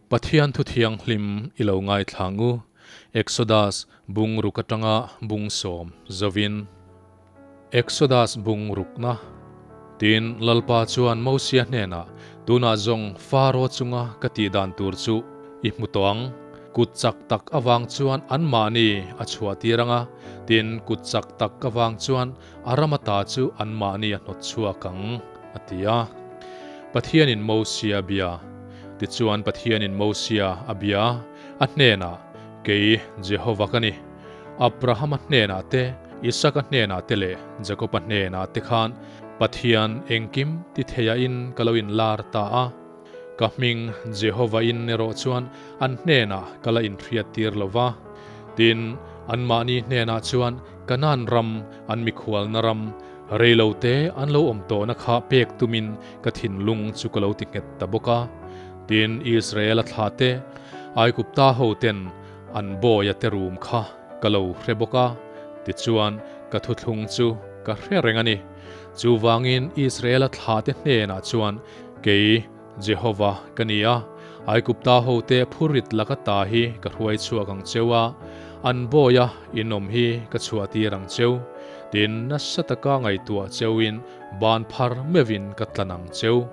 Pathian thu thianghlim i lo ngaithla ang u, Exodus bung ruk atanga bung sawm zovin. Exodus bung rukna. Tin, Lalpa chuan Mosia hnenah, Tunah zawng Faro chunga ka tih dan tur chu i hmu tawh ang. Kut chak tak avang chuan anmahni a chhuah tir ang a, tin, kut chak tak avang chuan a ram ata chu anmahni a hnawt chhuak ang, a ti a. Pathianin Mosia bia. Tichuan Pathianin Mosia a bia a, a hnenah, Kei Jehova ka ni. Abrahama hnenah te, Isaka hnenah te leh Jakoba hnenah te khan Pathian engkim ti theiahin ka lo inlar ta a. Ka hming Jehova in erawh chuan an hnenah ka la inhriattir lo va. Tin, anmahni hnenah chuan Kanaan ram, an mikhualna ram, reilo te an lo awm tawhna kha pek tumin ka thinlung chu ka lo ti nghet ta bawk a. Tin, Israela thlahte, Aigupta hoten an bawia te rum kha ka lo hre bawk a, tichuan ka thuthlung chu ka hre reng a ni. Chuvangin Israela thlahte hnenah chuan Kei, Jehova, ka ni a, Aigupta hote phurrit laka ta hi ka hruai chhuak ang cheu a, an bawia inawm hi ka chhuahtir ang cheu. Tin, nasa taka ngaihtuah cheuin ban phar meuhin ka tlan ang cheu.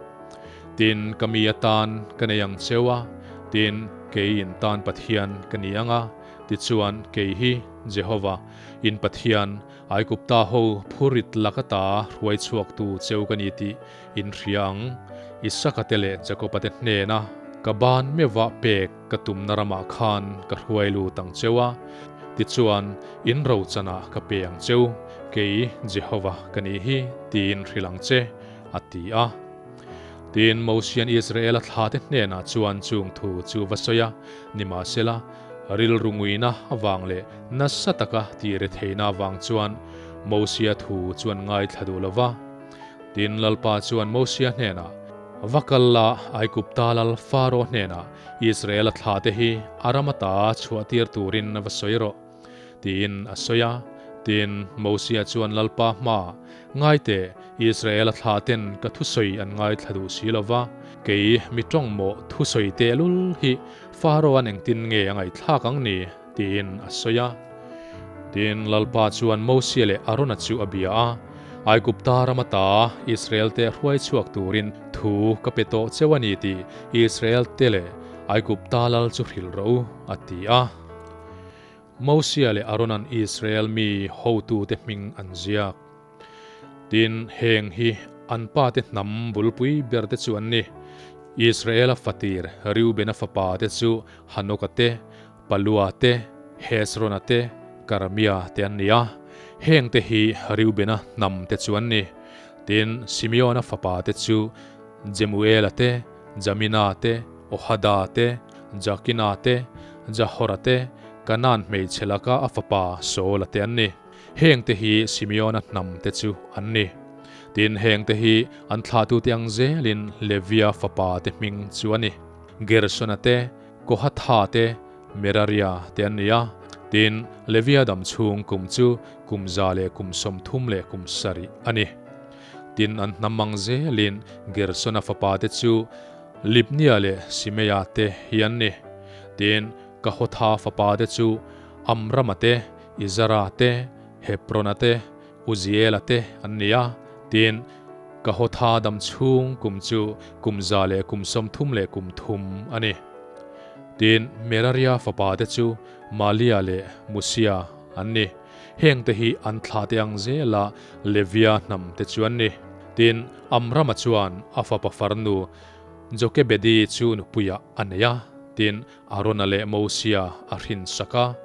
Tin, ka mi atan ka nei ang cheu a, tin, kei in tan Pathian ka ni ang a, tichuan kei hi Jehova, in Pathian, Aigupta ho phurrit laka ta hruai chhuaktu cheu ka ni tih In hria ang, Isaka te leh Jakoba te hnena ka ban meuhvah pek ka tumna ramah khan ka hruai lut ang cheu a, tichuan in rochanah ka pe ang cheu, kei Jehova ka nih hi tiin hrilh ang che, a ti a. Tin, Mosian Israela thlate hnenah chuan chung thu chu va sawi a, nimahsela, rilru nguina avang leh nasa taka tih retheihna avang chuan Mosia thu chuan ngaithla duh lo va. Tin, Lalpa chuan Mosia hnenah, Va kal la, Aigupta lal Faro hnenah Israela thlate hi a ram ata chhuahtir turin va sawi rawh, tiin a sawi a. Tin, Mosia chuan Lalpa hmaah, Ngai teh, Israela thlaten ka thusawi an ngaithla duh si lo va, kei mi tawngmawh thusawi tehlul hi Faro-a'n engtin nge a ngaihthlak ang ni? Tiin a sawi a. Tin, Lalpa chuan Mosia leh Arona chu a bia a, Aigupta ram ata Israelte hruai chhuak turin thu ka pe tawh cheu a ni tih Israelte leh Aigupta lal chu hrilh rawh u, a ti a. Mosia leh Arona'n Israel mi hotute hming an ziak. Tin, heng hi an pate hnam bulpui berte chu an ni, Israela fatir Reubena fapate chu Hanoka te, Palua te, Hezrona te, Karmia te an ni a, heng te hi Reubena hnam te chu an ni. Tin, Simeona fapa te chu Jemuela te, Jamina te, Ohada te, Jakina te, Jahora te, Kanaan hmeichhe laka a fapa Saula te an ni. Heng te hi Simeona hnam te chu an ni. Tin, heng te hi an thlahtute ang zelin Levia fapa te hming chu a ni, Gersona te, Kohatha te, Meraria te an ni a, tin, Levia dam chhung kum chu kum 137 a ni. Tin, an hnam mang zelin Gersona fapa te chu Libnia leh Simeia te hi an ni. Tin, Kahotha fapa te chu Amrama te, Izara te, Hebrona te, Uziela te an ni a, tin, Kahotha dam chhung kum chu 133 a ni. Tin, Meraria fapa te chu Malia leh Musia an ni. Heng te hi an thlah te ang zela Levia hnam te chu an ni. Tin, Amrama chuan a fapa farnu Jokebedi chu nupuiah a nei a, tin, Arona leh Mosia a hrinsak a.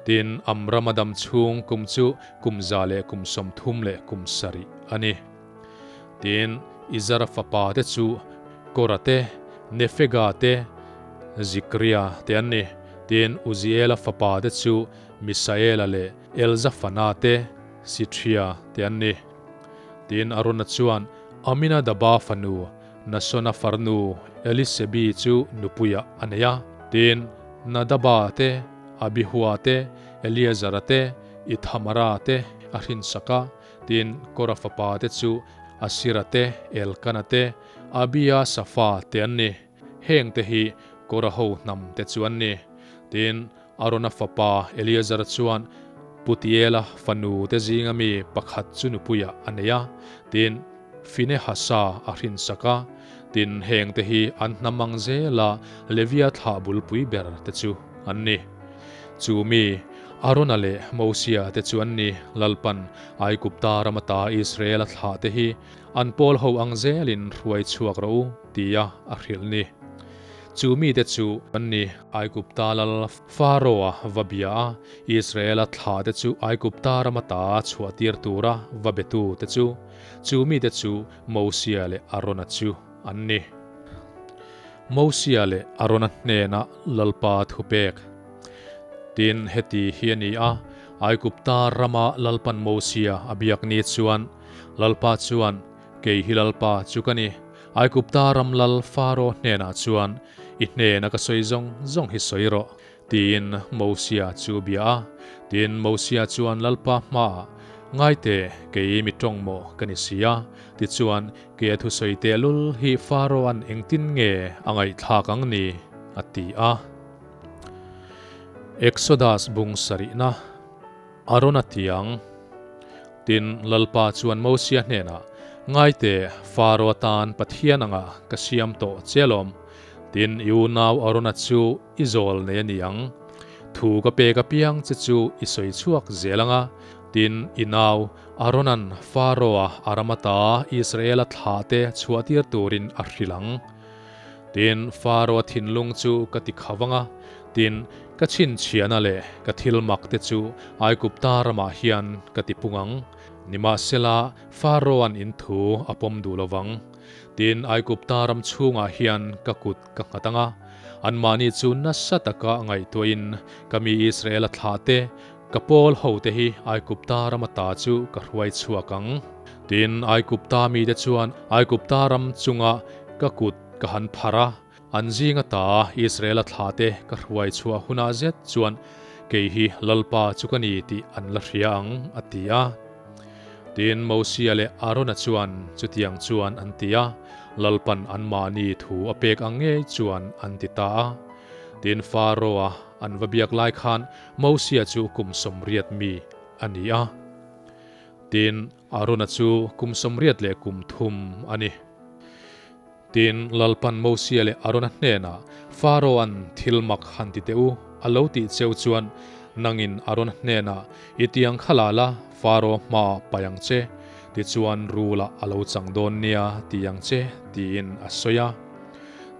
Tin, Amrama dam chhung kum chu 137 a ni. Tin, Izara fapa te chu Kora te, Nefega te, Zikria te an ni. Tin, Uziela fapa te chu Misaela leh Elzafana te, Sithria te an ni. Tin, Arona chuan Aminadaba fanu Nasona farnu Elisebi chu nupuiah a nei a. Tin, Nadaba te, Abihua te, Eleazara te, Ithamara te a hrinsak a. Tin, Kora fapa te chu Asira te, Elkana te, Abia Safa te an ni. Heng te hi. Kora ho hnam te chu an ni. Tin, Arona fapa Eleazar chuan Putiela fanu te zinga mi pakhat chu nupuiah a nei a, tin, Finehasa a hrinsak a. Tin, heng te hi an hnam ang zela Levia thlah bulpui ber te chu an ni. Chu mi, Arona leh Mosia te chu an ni, Lalpan Aigupta ram ata Israela thlah te hi an pawl ho ang zelin hruai chhuak rawh u, tia a hrilh ni. Chu mite chu an ni, Aigupta lal Pharaoh-a va bia a, Israela thlah te chu Aigupta ram ata chhuah tir tura va betu te chu, chu mite chu Mosia leh Arona chu an ni. Mosia leh Arona hnena Lalpa thupek. Tin, heti hi a ni a, Aigupta rama Lalpan Mosia a biak ni chuan, Lalpa chuan, Kei hi Lalpa chu ka ni. Aigupta ram lal Faro hnenah chuan, I hnena ka sawi zawng zawng hi sawi rawh, tiin Mosia chu a bia a. Tin, Mosia chuan Lalpa hmaah, Ngai teh, kei mi tawng maw ka ni si a? Tichuan, kei a thusawi tehlul hi Faro-a'n engtin nge a ngaihthlak ang ni? a ti a. Exodus bung sarihna. Arona tiang. Tin, Lalpa chuan Mosia hnenah, Ngai teh, Faro atan Pathian anga ka siam tawh che alawm. Tin, i unau Arona chu i zawl nei a ni ang. Thu ka pek apiang che chu i sawi chhuak zel anga. Tin, i nau Aronan Faro-a a ram ata Israela thlah te chhuahtir turin a hrilh ang. Tin, Faro-a thinlung chu ka ti kha vang a, tin, ka chhinchhiahna leh ka thil mak te chu Aigupta ramah hian ka ti pung ang. Nimahsela, Faro-a'n in thu a pawm duh lo vang. Tin, Aigupta ram chhungah hian ka kut ka nghat ang a, anmahni chu nasa taka ngaihtuahin ka mi Israela thlah te, ka pawl hote hi Aigupta ram ata chu ka hruai chhuak ang. Tin, Aigupta mite chuan Aigupta ram chunga ka kut ka han phar a, an zing ata Israela thlate ka hruai chhuah hunah zet chuan kei hi Lalpa chu ka ni tih an la hria ang, a ti a. Tin, Mosia leh Arona chuan chutiang chuan an ti a, Lalpan anmahni thu a pek ang ngei chuan an ti ta a. Tin, Pharaoh-a an va biak lai khan Mosia chu kum 80 mi a ni a. Tin, Arona chu kum 83 a ni. Tin, Lalpan Mosia leh Arona hnenah, Pharaoh-a'n thil mak han ti teh u, a lo tih cheu chuan, nangin Arona hnenah, I tiang kha la la, Pharaoh hmaah paih ang che, tichuan rulah a lo chang dawn nia, ti ang che, tiin a sawi a.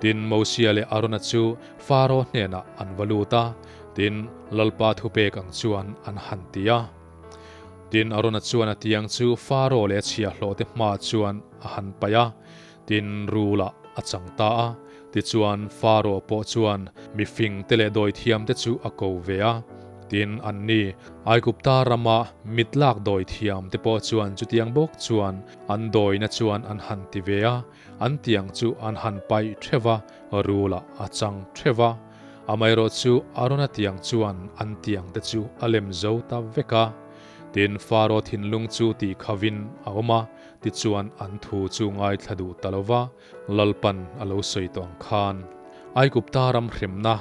Tin, Mosia leh Arona chu Pharaoh hnenah an va lut a, tin, Lalpa thupek ang chuan an han ti a. Tin, Arona chuan a tiang chu Pharaoh leh a chhiahhlawhte hmaah chuan a han paih a, tin, rulah a chang ta a. Tichuan, Pharaoh pawh chuan mi fingte leh dawithiamte chu a ko ve a. Tin, anni, Aigupta rama mitlak dawithiamte pawh chuan chutiang bawk chuan an dawina chuan an han ti ve a, an tiang chu an han paih theuh va, rulah a chang theuh va. Amaherawhchu Arona tiang chuan an tiangte chu a lem zo ta vek a. Tin, Faro thinlung chu tih khavin a awm a, tichuan an thu chu ngaithla duh ta lo va, Lalpan a lo sawi tawh ang khan. Aigupta ram hremna,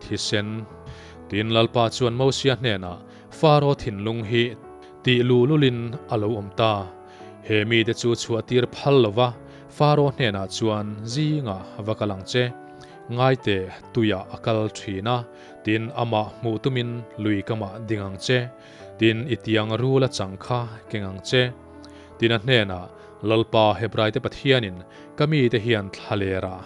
thisen. Tin, Lalpa chuan Mosia hnenah, Faro thinlung hi tih luhlulin a lo awm ta. He mite chu chhuahtir phal lo va, Faro hnenah chuan zingah va kal ang che. Ngaite tuiah a kal thin a, tin amah hmuh tumin lui kamah ding ang che, tin i tiang rul a chang kha keng ang che. Tin a hnenah, Lalpa Hebraite Pathianin ka mite hian thlalerah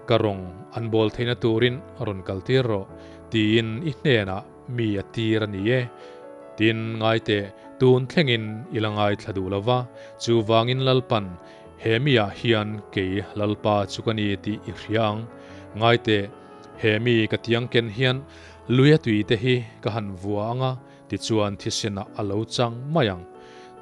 ka rawng an bawl theihna turin rawn kaltir rawh, tiin i hnenah mi a tir a ni e. Tin, ngaite tun thlengin i la ngaithla duh lo va, chuvangin Lalpan He miah hian kei Lalpa chu ka ni tih i hria ang. Ngai teh, he mi ka tiang ken hian luia tui te hi ka han vua ang a, tichuan thisenah a lo chang mai ang.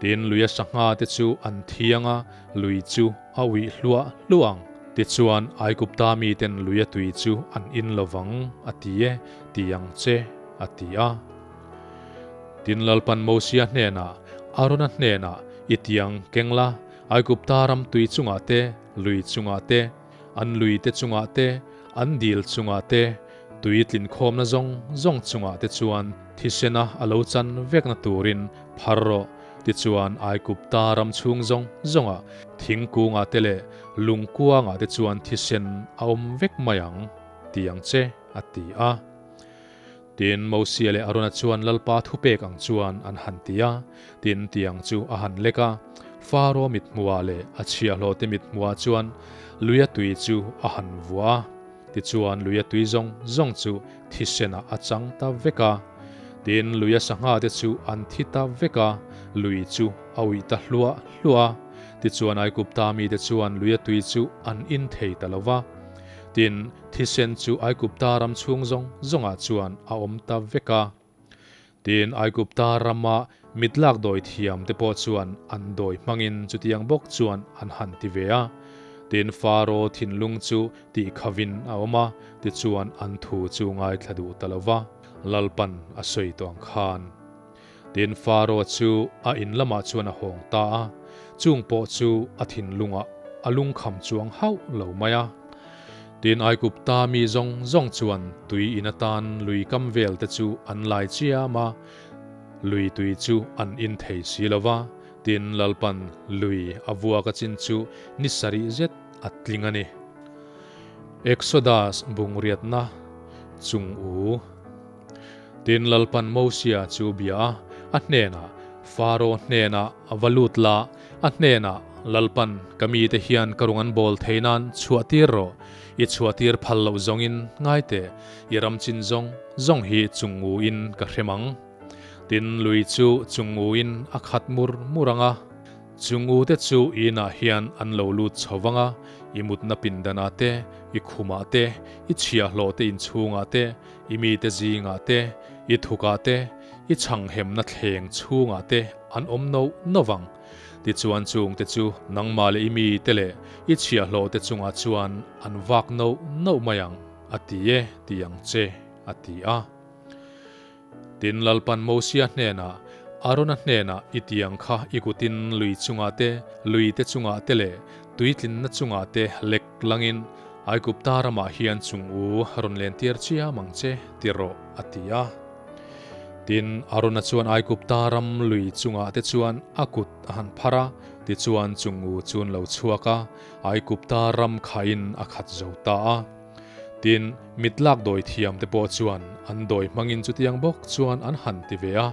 Tin, luia sangha te chu an thi ang a, lui chu a uih hluah hluah ang. Tichuan, Aigupta miten luia tui chu an in lo vang, a ti e, ti ang che, a ti a. Tin, Lalpan Mosia hnenah, Arona hnenah, I tiang keng la, Aigupta ram tui chungah te, lui chungah te, an lui te chungah te, An dil chungah te, tui tlinkhawmna zawng zawng chungah te chuan thisena a lo chan vekna turin phar rawh. Tichuan Aigupta ram chhung zawng zawngah thingkungah te leh lungkuangah te chuan thisen a awm vek mai ang, ti ang che, a ti a. Tin, Mosia leh Arona chuan Lalpa thupek ang chuan an han ti a, tin, tiang chu a han lek a. Faro mithmuhah leh a chhiahhlawhte mithmuhah chuan luia tui chu a han vuah a. Tichuan, luia tui zawng zawng chu thisenah a chang ta vek a. Tin, luia sanghate chu an thi ta vek a, lui chu a uih ta hluah hluah a. Tichuan, Aigupta mite chuan luia tui chu an in thei ta lo va. Tin, thisen chu Aigupta ram chhung zawng zawngah chuan a awm ta vek a. Tin, Aigupta rama mitlak dawi thiam te pawh chuan an dawi hmangin chutiang bawk chuan an han ti ve a. Tin, Faro thinlung chu tihkhavin a awm a, tichuan an thu chu ngaithla duh ta lo va, Lalpan a sawi tawh ang khan. Tin, Faro chu a in lamah chuan a hawng ta a, chung pawh chu a thinlungah a lungkham chuang hauh lo mai a. Tin, Aigupta mi zawng zawng chuan tui in atan lui kam vel te chu an lai chiam a, lui tui chu an in thei si lo va, tin, Lalpan lui a vuak a chin chu ni sarih zet a tling a ni. Exodus bungriatna chung u. Tin, Lalpan Mosia chu bia a, a hnenah, Faro hnenah va lut la, a hnenah, Lalpan, ka mite hian ka rung an bawl thei nan chhuahtir rawh, i chhuahtir phal loh zawngin ngai teh, i ram chin zawng zawng hi chungnguin ka hrem ang. Tin, lui chu chungnguin a khat mur mur ang a. Chungute chu i inah hian an lo lut chho vang a, i mutna pindanah te, i khumah te, i chhiahhlawhte inchhungah te, i mite zingah te, i thukah te, i chhanghemna thleng chhungah te an awm no no vang. Tichuan chungte chu nangmah leh i mite leh i chhiahhlawhte chungah chuan an vak no no mai ang, a ti e, ti ang che, a ti a. Tin, Lalpan Mosia hnenah, Arona hnenah i tiang kha i kutin lui chungah te, lui te chungah te leh tuitlinna chungah te lek langin Aigupta ramah hian chung u rawn lentir chiam ang che, ti rawh, a ti a. Tin, Arona chuan Aigupta ram lui chungah te chuan a kut a han phar a, tichuan chung u chu an lo chhuak a, Aigupta ram khain a khat zo ta a. Tin, mitlak dawi thiam te pawh chuan an dawi hmangin chutiang bawk chuan an han ti ve a,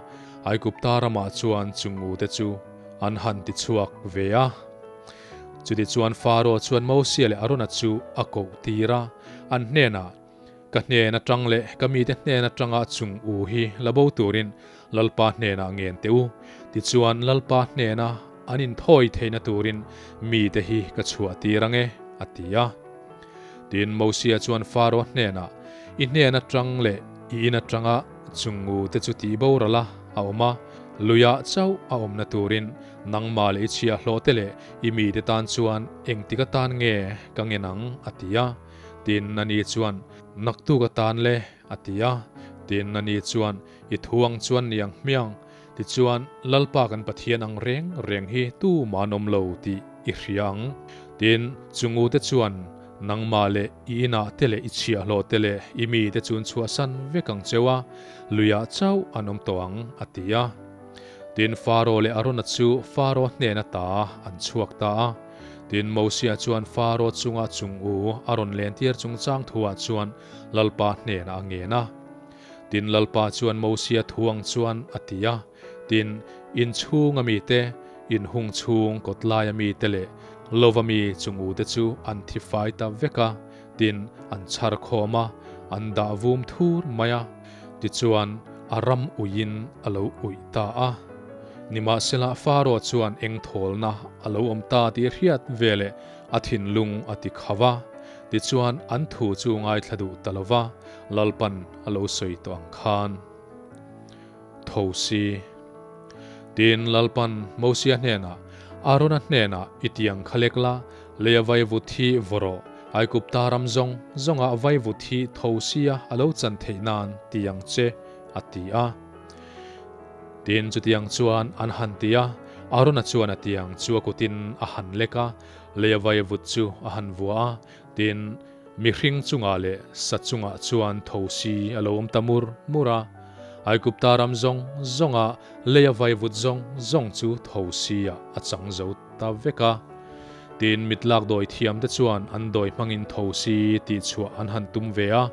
Aigupta ramah chuan chungu te chu an han ti chhuak ve a. Chutichuan Faro chuan Mosia leh Arona chu a koh tir a, an hnenah, Ka hnen atang leh ka mite hnen atanga chung u hi la bo turin Lalpa hnenah ngen teh u. Tichuan Lalpa hnena an inthawi theihna turin mite hi ka chhuah tir ang e, a ti a. Tin, Mosia chuan Faro hnenah, I hnen atang leh i in atanga chungu te chu tih boral a a awm a, luiah chauh a awmna turin nangmah leh i chhiahhlawh te leh i mite tan chuan engtik atan nge ka ngen ang? a ti a. Tin, ani chuan, Naktuk atan le, a ti a. Tin, ani chuan, I thu ang chuan ni ang hmiang. Tichuan, Lalpa kan Pathian ang reng reng hi tumah an awm lo tih i hria ang. Tin, chungute chuan nangmah leh i inah te leh i chhiahhlawh te leh i mite chu an chhuahsan vek ang cheu a, luiah chauh an awm tawh ang, a ti a. Tin, Faro leh Arona chu Faro hnen ata an chhuak ta a. Tin, Mosia chuan Faro chunga chung u a rawn lentir chungchang thuah chuan Lalpa hnenah a ngen a. Tin, Lalpa chuan Mosia thu ang chuan a ti a, Tin, in chhunga mite, in hung chhung kawtlaia mite leh lova mi chung ute chu an thi fai ta vek a, tin, an chhar khawm a, an dah vum thur mai a. Tichuan, a ram uiin a lo uih ta a. Nimahsela, Faro chuan eng thawlna a lo awm ta tih hriat veleh a thinlung a ti kho a. Tichuan, an thu chu ngaithla duh ta lo va. Lalpan a lo sawi tawh ang khan tho si. Tin, Lalpan Mosia hnenah, Arona hnenah i tiang kha lek la, leia vaivut hi vaw rawh, Aigupta ram zawng zawngah vaivut hi tho sia a lo chan theih nan ti ang che, a ti a. Tin, chutiang chuan an han ti a, Arona chuan a tiang chu a kutin a han lek a, leia vaivut chu a han vua a, tin, Mihring chungah leh sa chungah chuan thosi a lo awm ta mur mur a. Aigupta ram zawng zawnga leia vaivut zawng zawng chu thosi ah a chang zo ta vek a. Tin, mitlak dawi thiam te chuan an dawi hmangin thosi tih chhuah an han tum ve a,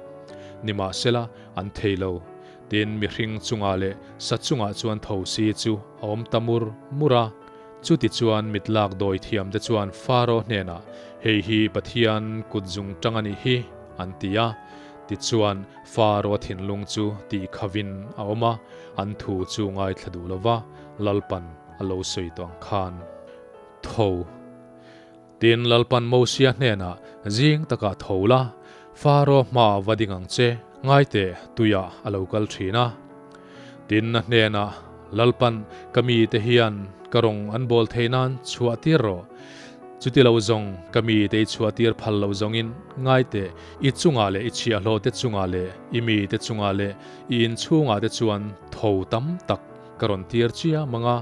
nimahsela an thei lo. Tin, mihring chungah leh sa chungah chuan thosi chu a awm ta mur mur a. Chutichuan mitlak dawi thiam te chuan Faro hnenah, Hei hi Pathian kut zung tang a nih hi, an ti a. Tichuan, Faro thinlung chu tih khavin a awm a, an thu chu ngaithla duh lova Lalpan a lo sawi tawh ang khan. Tho. Tin, Lalpan Mosia hnenah, Zing takah tho la, Faro hma va ding ang che, ngaiteh tuiah a lo kal thin a. Tin, a hnenah, Lalpan, ka mite hian ka rawng an bawl thei nan chhuah tir rawh. Chuti lo zawng, ka mite i chhuah tir phal lo zawngin, ngaiteh, i chungah leh i chhiahhlawhte chungah leh i mite chungah leh i inchhungah te chuan tho tam tak ka rawn tir chiam ang a.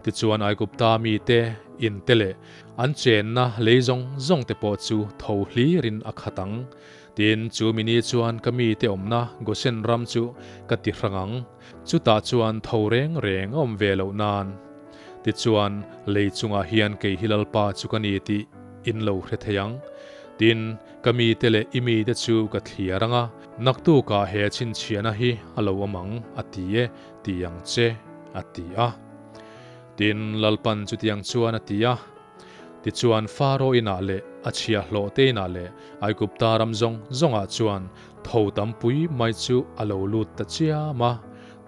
Tichuan Aigupta mite inte leh an chenna lei zawng zawng te pawh chu tho hlirin a khat ang. Tin, chu mini chuan ka mite awmna Gosen ram chu ka ti hrang ang, chutah chuan tho reng reng a awm ve loh nan. Tichuan, lei chungah hian kei hi Lalpa chu ka ni tih in lo hre thei ang. Tin, ka mite leh i mite chu ka thliar ang a, naktukah he chhinchhiahna hi a lo awm ang, a ti e, ti ang che, a ti a. Tin, Lalpan chutiang chuan a ti a. Tichuan, Faro inah leh a chhiahhlawh te inah leh Aigupta ram zawng zawngah chuan tho tam pui mai chu a lo lut ta chiam a,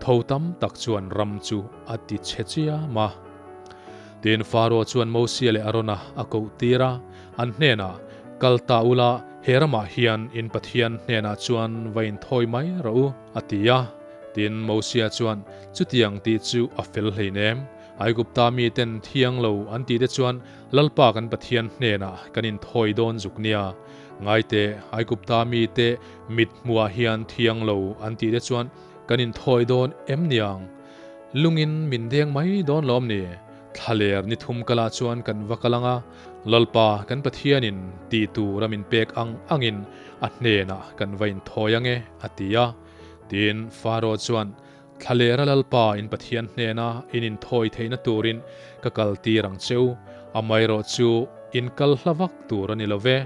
tho tam tak chuan ram chu a ti chhe chiam a. Tin, Faro chuan Mosia leh Arona a koh tir a, an hnenah, Kal ta ula, he ramah hian in Pathian hnenah chuan va inthawi mai rawh u, a ti a. Tin, Mosia chuan, Chutiang tih chu a fel hleinem. Aigupta miten thiang lo an tih te chuan Lalpa kan Pathian hnenah kan inthawi dawn zuk nia. Ngaite, Aigupta mite mit hmuhah hian thiang lo an tih te chuan kan inthawi dawn em niang? Lungin min deng mai dawn lawm ni? Thlaler ni thum kalah chuan kan va kal ang a, Lalpa kan Pathianin tih tura min pek ang angin a hnenah kan va inthawi ang e, a ti a. Tin, Faro chuan, Thlalera Lalpa in Pathian hnena in inthawi theihna turin ka kal tir ang che u, amaherawh chu in kal hla vak tur a ni lo ve,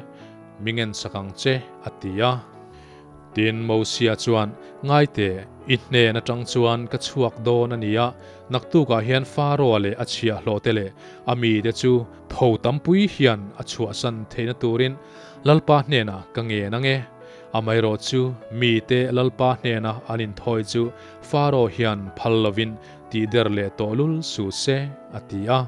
mi ngensak ang che, a ti a. Tin, Mosia chuan, Ngaite, i hnen atang chuan ka chhuak dawn a ni a, naktukah hian Faro-a leh a chhiahhlawhte leh a mite chu tho tampui hian a chhuahsan theihna turin Lalpa hnenah ka ngen ang e. Amaherawh chu mite Lalpa hnena an inthawi chu Faro hian phal lovin tihder leh tawh lul suh se, a ti a.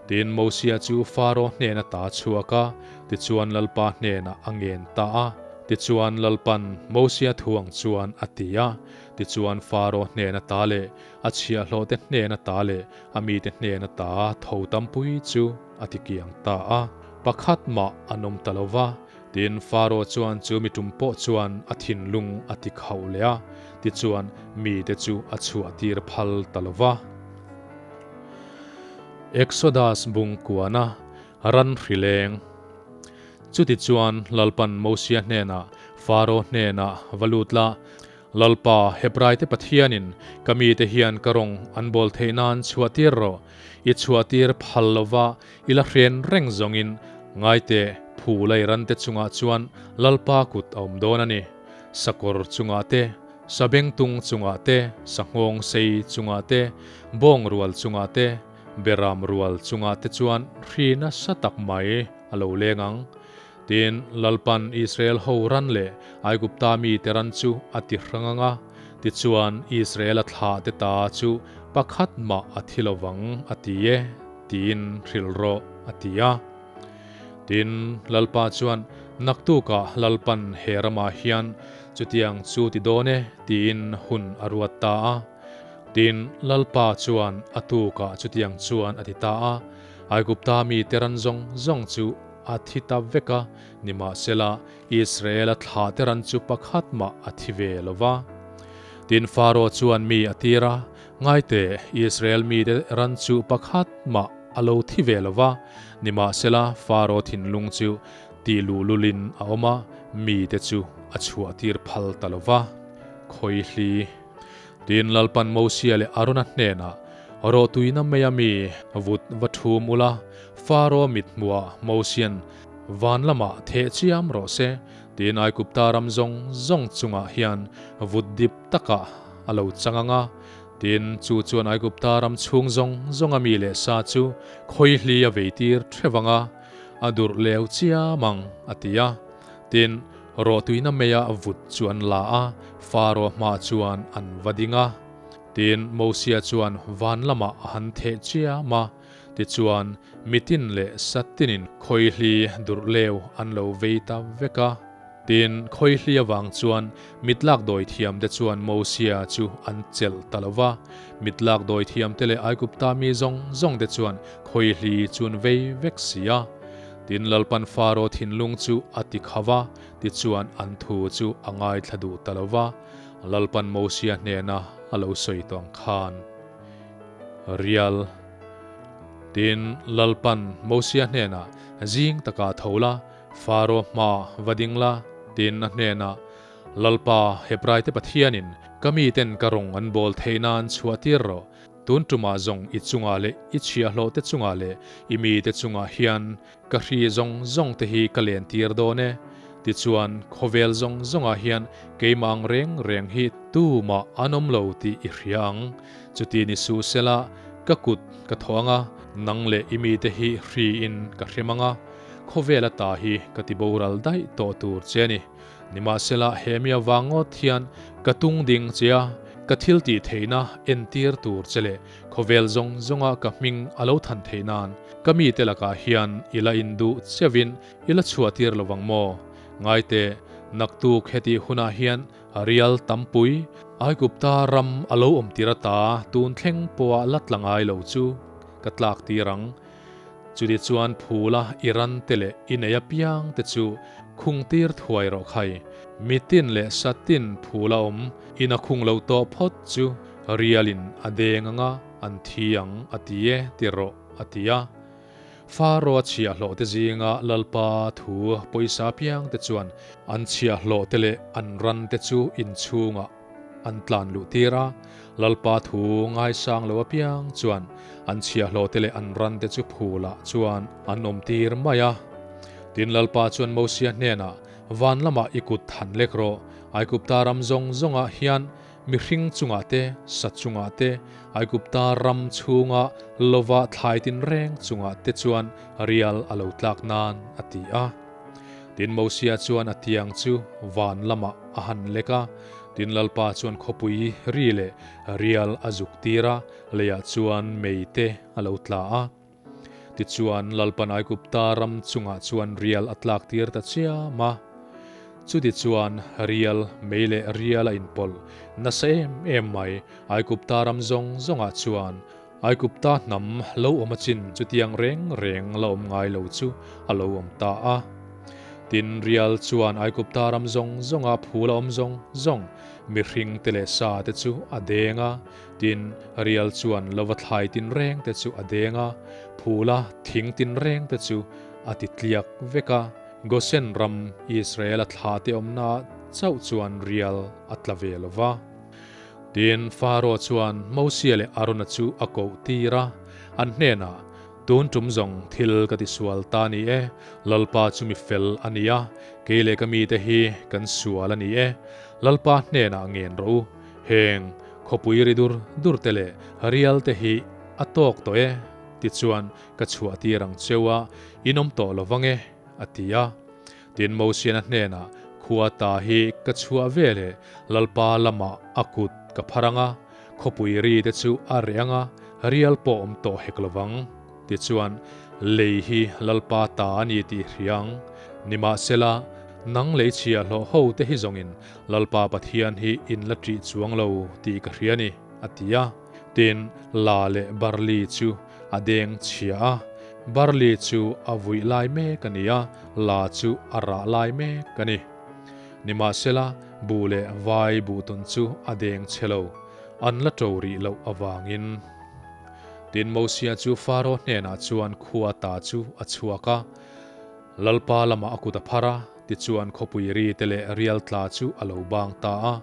Tin, Mosia chu Faro hnena ta chhuak a, tichuan Lalpa hnenah a ngen ta a. Tichuan Lalpan Mosia thu ang chuan a ti a, tichuan Faro hnena ta leh a chhiahhlawhte hnena ta leh a mite hnena ta tho tampui chu a tikiang ta a. Pakhat mah an awm ta lo va. Tin, Faro chuan chu mi tum pawh chuan a thinlung a ti khauh leh a, tichuan mite chu a chhuahtir phal ta lo va. Exodus bung kuana ran hri leng. Chutichuan Lalpan Mosia hnenah, Faro hnenah va lut la, Lalpa, Hebraite Pathianin ka mite hian ka rawng an bawl theih nan chhuahtir rawh, i chhuahtir phal lova i la hren reng zawngin ngaite phu lei rante chungah chuan Lalpa kut a awm dawn a ni. Sakawr chungah te, sabengtung chungah te, sanghawng sei chungah te, bawng rual chungah te, beram rual chungah te chuan hri nasa tak mai a lo leng ang. Tin, Lalpan Israel ho ran leh Aigupta mite ran chu a ti hrang ang a, tichuan Israel-a thlahte ta chu pakhat mah a thi lo vang, a ti e, tiin hrilh rawh, a ti a. Tin, Lalpa chuan, Naktukah Lalpan he ramah hian chutiang chu ti dawn e, tiin hun a ruat ta a. Tin, Lalpa chuan a tukah chutiang chuan a ti ta a, Aigupta mite ran zawng zawng chu A thi ta vek a, nimahsela, Israel-a thlahte ran chu pakhat mah a thi ve lo va. Tin, Faro chuan mi a tir a, Ngaite, Israel mite ran chu pakhat mah a lo thi ve lo va, nimahsela, Faro thinlung chu. Tih luhlulin a awm a, mite chu a chhuahtir phal ta lo va. Khawihli. Tin, Lalpan Mosia leh Arona hnenah, Rawhtuina meia mi vut va thum ula, Faro mithmuhah Mosian van lamah theh chiam rawh se, tiin Aigupta ram zawng zawng chungah hian vut dip takah a lo chang ang a. Tin, chu chuan Aigupta ram chhung zawng zawnga mi leh sa chu khawihli a veitir theuh ang a. A durh leu chiam ang, a ti a. Tin, rawhtuina meia vut chu an la a, Faro hmaah chuan an va ding a. Tin, Mosia chuan van lamah a han theh chiam a, tichuan, mitin leh satinin khawihli durh leu an lo vei ta vek a. Tin, khawihli avang chuan mitlak dawithiamte chuan Mosia chu an chelh ta lo va. Mitlak dawithiamte leh Aigupta mi zawng zawngte chuan khawihli chu an vei vek si a. Tin, Lalpan Faro thinlung chu a ti kha va, tichuan an thu chu a ngaithla duh ta lo va. Lalpan Mosia hnena a lo sawi tawh ang khan, Rial. Tin, Lalpan Mosia hnenah, Zing takah tho la, Faro hma va ding la, tiin a hnenah, Lalpa, Hebraite Pathianin ka miten ka rawng an bawl theih nan chhuah tir rawh. Tun tumah zawng i chungah leh i chhiahhlawhte chungah leh i mite chungah hian ka hri zawng zawngte hi ka len tir dawn e. Tichuan, khawvel zawng zawngah hian keimah ang reng reng hi tumah an awm lo tih i hria ang. Chuti ni suh sela, ka kut ka thawh ang a, nang leh i mite hi hriin ka hrem ang a. Khawvel ata hi ka ti boral daih tawh tur che a ni. Nimahsela he mi avang ngawt hian ka tung ding che a, ka thil tih theihna entir tur che leh khawvel zawng zawnga ka hming a lo than theih nan ka mite lakah hian i la induh cheuhin i la chhuahtir lo vang maw? Ngaite, naktuk hetih hunah hian rial tampui, Aigupta ram a lo awm tir ata tun thleng pawha la tla ngai lo chu ka tlak tir ang. Chuti chuan phula i ran te leh i nei apiang te chu khung tir thuai rawh khai. Mitin leh satin phula awm in a khung lo tawh phawt chu rialin a deng anga an thi ang a ti e ti rawh a ti a. Faro-a chhiahhlawh te zinga Lalpa thu pawisa apiang te chuan an chhiahhlawh te leh an ran te chu inchhungah An tlan luh tir a, Lalpa thu ngaisang lo apiang chuan an chhiahhlawh te leh an ran te chu phulah chuan an awm tir mai a. Tin, Lalpa chuan Mosia hnenah, Van lamah i kut than lek rawh, Aigupta ram zawng zawngah hian mihring chungah te, sa chungah te, Aigupta ram chhunga lova thlai tinreng chungah te chuan rial a lo tlak nan, a ti a. Tin, Mosia chuan a tiang chu van lamah a han lek a, tin Lalpa chuan khawpui ri leh rial a zuk tir a, leiah chuan mei te a lo tla a. Tichuan Lalpan Aigupta ram chungah chuan rial a tlak tir ta chiam a. Chutichuan rial, mei leh rial a inpawlh nasa em em mai, Aigupta ram zawng zawngah chuan Aigupta hnam lo awm a chin chutiang reng reng la awm ngai lo chu a lo awm ta a. Tin, rial chuan Aigupta ram zawng zawnga phul a awm zawng zawng mihring te leh sa te chu a deng a. Tin, rial chuan lova thlai tinreng te chu a deng a, phula thing tinreng te chu a ti tliak vek a. Gosen ram Israel-a thla te awmna chauh chuan rial a tla ve lo va. Tin, Faro chuan Mosia leh Arona chu a koh tir a, an hnenah, Tun tum zawng thil ka ti sual ta ni e, Lalpa chu mi fel a ni a, kei leh ka mite hi kan sual a ni e, Lalpa hnenah ngen rawh u, heng khawpui ri dur dur te leh rial te hi a tawk tawh e, tichuan ka chhuah tir ang cheu a, in awm tawh lo vang e, a ti a. Tin, Mosiana hnenah, Khua ta hi ka chhuah ve leh Lalpa lamah a kut ka phar ang a, khawpui ri te chu a reh ang a, rial pawh awm tawh hek lo vang. Tichuan, lei hi Lalpa ta a ni tih hria ang. Nimahsela, nang lei chhiahhlawh ho te hi zawngin Lalpa Pathian hi in la ṭih chuang lo tih ka hria a ni, a ti a. Tin, la leh barli chu a deng chhia a, barli chu a vuih lai mek a ni a, la chu a rah lai mek a ni. Nimahsela, buh leh vai buhtun chu a deng chhe lo, an la ṭo rih loh avangin. Tin, Mosia chu Faro hnenah chuan khua ta chu a chhuak a. Lalpa lamah a kut a phar a, tichuan khawpui ri te leh rial tla chu a lo bang ta a.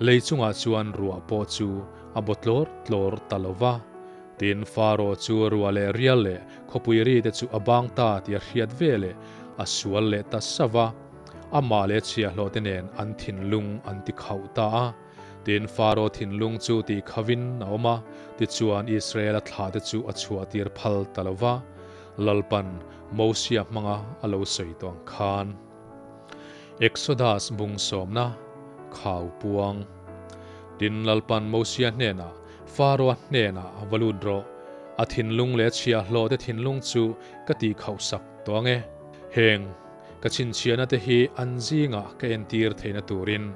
Lei chungah chuan ruah pawh chu a baw tlawr tlawr ta lo va. Tin, Faro chu ruah leh rial leh khawpui ri te chu a bang ta tih a hriat ve leh a sual leh ta sa va. Amah leh chhiahhlawh te nen an thinlung an ti khauh ta a. Tin, Faro thinlung chu tih khavin a awm a, tichuan Israela thlah te chu a chhuahtir phal ta lo va. Lalpan Mosia hmanga a lo sawi tawh ang khan. Exodus bung sawmna, Khau puang. Tin, Lalpan Mosia hnenah, Faro-a hnenah va lut rawh, a thinlung leh a chhiahhlawh te thinlung chu ka tih khauhsak tawh ang e. Heng ka chhinchhiahna te hi an zingah ka entir theihna turin.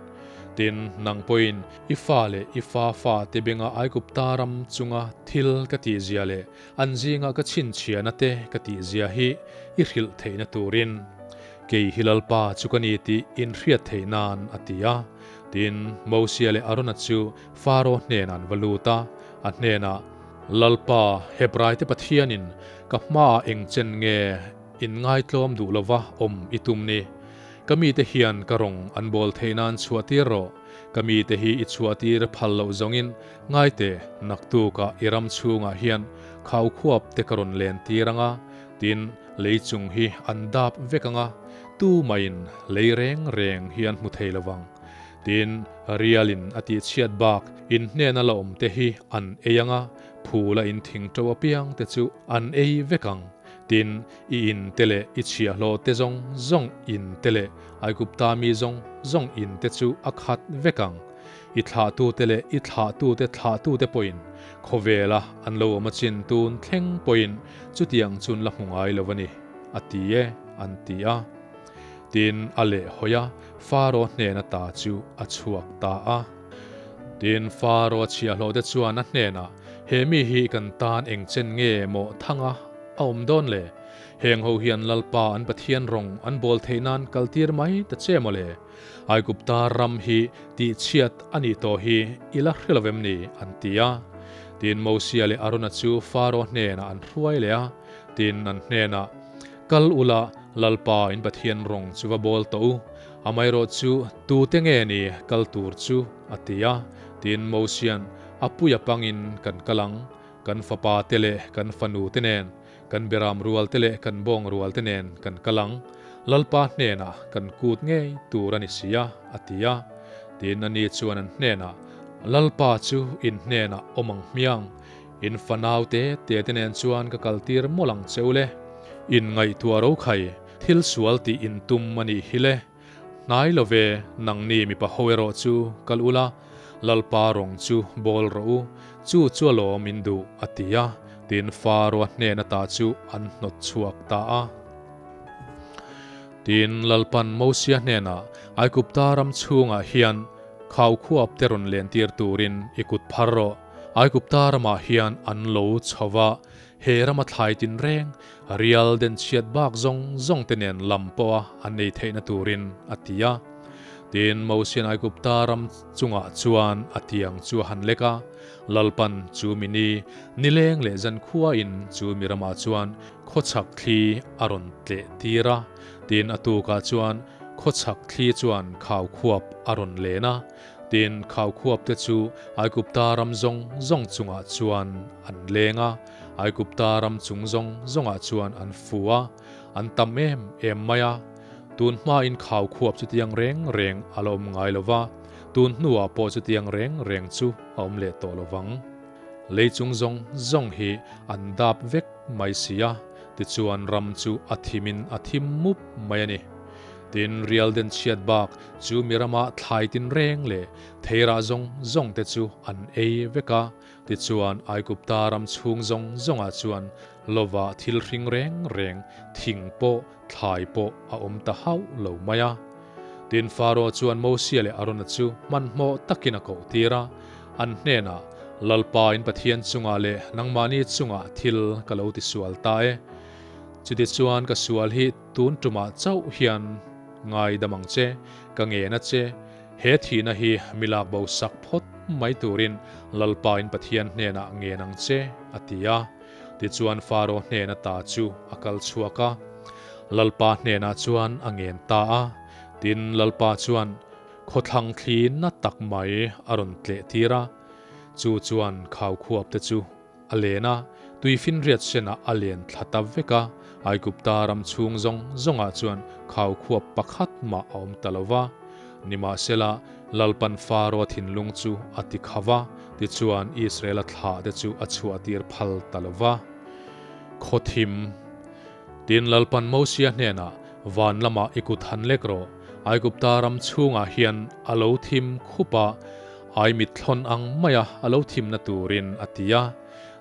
Tin, nang pawhin i fa leh i fa fa te benga Aigupta ram chunga thil ka tihzia leh An zinga ka chhinchhiahna te ka tihzia hi i hrilh theihna turin kei hi Lalpa chu ka ni tih inhriat theih nan a ti a. Tin, Mosia leh Arona chu Faro hnenah an va lut a, a hnenah, Lalpa, Hebraite Pathianin ka hmaah eng chen nge inngaitlawm duh lova awm i tum ni? Ka mite hian ka rawng an bawl theih nan chhuahtir rawh. Ka mite hi i chhuahtir phal loh zawngin Ngaite, naktukah i ram chhungah hian khau khuap te ka rawn len tir ang a, tin, lei chung hi an dap vek ang a, tu maiin lei reng reng hi an hmu thei lo vang. Tin, rialin a tihchhiat bak in hnena la awm te hi an ei ang a, phula in thing to apiang te chu an ei vek ang. Tin, i in te leh i chhiahhlawh te zawng zawng in te leh Aigupta mi zawng zawng in te chu a khat vek ang. I thlahtute leh i thlahtute thlahtute pawhin khawvela an lo awm a chin tun thleng pawhin chutiang chun la hmu ngai lo a ni, a ti e, an ti a. Tin, a lehhawi a, Faro hnena ta chu a chhuak ta a. Tin, Faro chhiahhlawhte chuan a hnenah, He mi hi kan tan eng chen nge maw thanga a awm dawn le? Heng ho hian Lalpa an Pathian rawng an bawl theih nan kaltir mai ta che maw le? Aigupta ram hi tihchhiat a nih tawh hi i la hre lo em ni? an ti a. Tin, Mosia leh Arona chu Faro hnenah an hruai leh a. Tin, an hnenah, Kal ula, Lalpa in Pathian rawng chu va bawl tawh u, amaherawh chu tute nge ni kal tur chu? a ti a. Tin, Mosia'n, A puia pangin kan kal ang, kan fapa te leh kan fanu te nen, Kan beram rual te leh kan bawng rual te nen kan kal ang, Lalpa hnenah kan kut ngei tur a ni si a, a ti a. Tin, ani chuan an hnenah, Lalpa chu in hnenah awm ang hmiang, in fanau te te te nen chuan ka kaltir mawlh ang che u le. In ngaihtuah ro khai, thil sual tih in tum a nih hi le. Hnai lo ve, nangni mipa ho erawh chu kal ula, Lalpa rawng chu bawl rawh u, chu chu alawm in duh, a ti a, tin Faro-a hnen ata chu an hnawt chhuak ta a. Tin, Lalpan Mosia hnenah, Aigupta ram chhungah hian khau khuap te rawn lentir turin i kut phar rawh, Aigupta ramah hian an lo chho va, He rama thlai tinreng, rial denchhiat bak zawng zawng te nen lam pawha an ei theihna turin a ti a. Tin, Mosian Aigupta ram chungah chuan a tiang chu a han lek a, Lalpan chu mi ni, nileng leh zankhuain chu mi ramah chuan khawchhak thli a rawn tleh tir a. Tin, a tukah chuan khawchhak thli chuan khaukhuap a rawn len a. Tin, khaukhuapte chu Aigupta ram zawng zawng chungah chuan an leng a, Aigupta ram chung zawng zawngah chuan an fu a, an tam em em mai a. Tun hmain khaukhuap chutiang reng reng a la awm ngai lo va, tun hnuah pawh chutiang reng reng chu a awm leh tawh lo vang. Lei chung zawng zawng hi an dap vek mai si a, tichuan ram chu a thimin a thim mup mai a ni. Tin, rial den chhiat bak chu mi rama thlai tinreng leh theirah zawng zawng te chu an ei vek a, tichuan Aigupta ram chhung zawng zawngah chuan lova thil hring reng reng, thing pawh, thlai pawh a awm ta hauh lo mai a. Tin, Faro chuan Mosia leh Arona chu hmanhmawh takin a koh tir a, an hnenah, Lalpa in Pathian chungah leh nangmahni chungah thil ka lo tisual ta e. Chutichuan ka sual hi Tun tumah chauh hian ngaidam ang che, ka ngen a che, he thihna hi mi lak bo sak phawt mai turin Lalpain Pathian hnenah ngen ang che, a ti a. Tichuan Faro hnen ata chu a kal chhuak a. Lalpa hnenah chuan a ngen ta a. Tin, Lalpa chuan khawthlang thli na tak mai a rawn tleh tir a, chu chuan khaukhuap te chu a len a, tuifinriat senah a len thla ta vek a, Aigupta ram chhung zawng zawngah chuan khaukhuap pakhat mah a awm ta lo va. Nimahsela, Lalpan Faro thinlung chu a ti kha va, tichuan Israela thlah te chu a chhuahtir phal ta lo va. Khawthim. Tin, Lalpan Mosia hnenah, Van lamah i kut han lek rawh, Aigupta ram chhungah hian a lo thim khup a, ai mitthlawn ang maia a lo thimna turin, a ti a.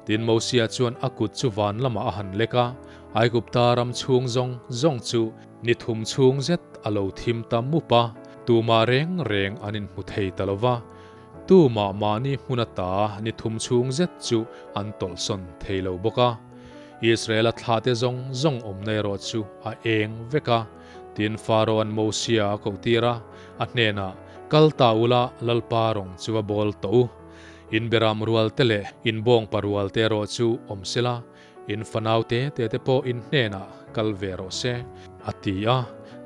Tin, Mosia chuan a kut chu van lamah a han lek a, Aigupta ram chhung zawng zawng chu ni thum chhung zet a lo thim ta mup a, tumah reng reng an inhmu thei ta lo va, tumah mahni hmun ata ni thum chhung zet chu an tawlhsawn thei lo bawk a. Israela thlahte zawng zawng awmna erawh chu a eng vek a. Tin, Faraoan Mosia a kohtir a, a hnenah, Kal ta ula, Lalpa rawng chu a bawl tawh u. In beram rualte leh in bawngpa rualte erawh chu awm sela, in fanau te te te pawh in hnenah kal ve rawh se, a ti a.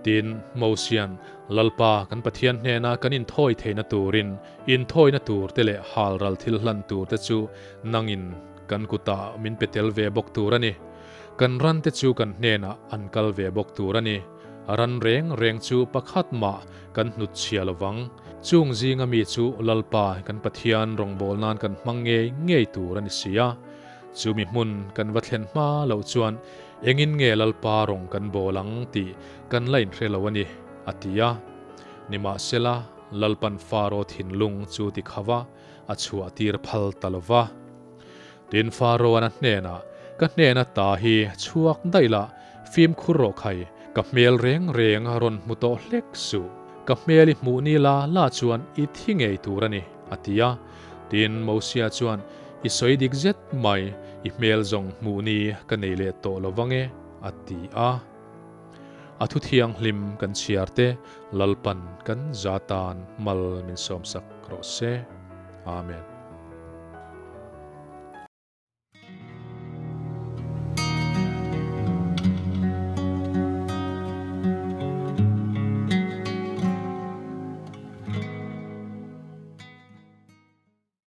Tin, Mosian, Lalpa kan Pathian hnena kan inthawi theihna turin inthawina turte leh halral thil hlan turte chu nangin Kan kutah min pe tel ve bawk tur a ni. Kan rante chu kan hnenah an kal ve bawk tur a ni. Ran reng reng chu pakhat mah kan hnut chhia lo vang. Chung zinga mi chu Lalpa kan Pathian rawngbâwl nan kan hmang ngei ngei tur a ni si a. Chumi hmun kan va thlen hma loh chuan engin nge Lalpa rawng kan bâwl ang tih kan la inhre lo a ni, a ti a. Nimahsela, Lalpan Faro thinlung chu ti kha va. a chhuah tir phal ta lo va. Tin, Faraoan a hnenah, Ka hnena ta hi chhuak daih la, fimkhur rawh khai, ka hmel reng reng a rawn hmu tawh hlek suh. Ka hmel i hmuh ni la la chuan i thi ngei tur a ni, a ti a. Tin, Mosia chuan, I sawi dik zet mai, i hmel zawng hmuh ni ka nei leh tawh lo vang e, a ti a. A thu thianghlim kan chhiar te Lalpan kan za tan mal min sawmsak rawh se. Amen.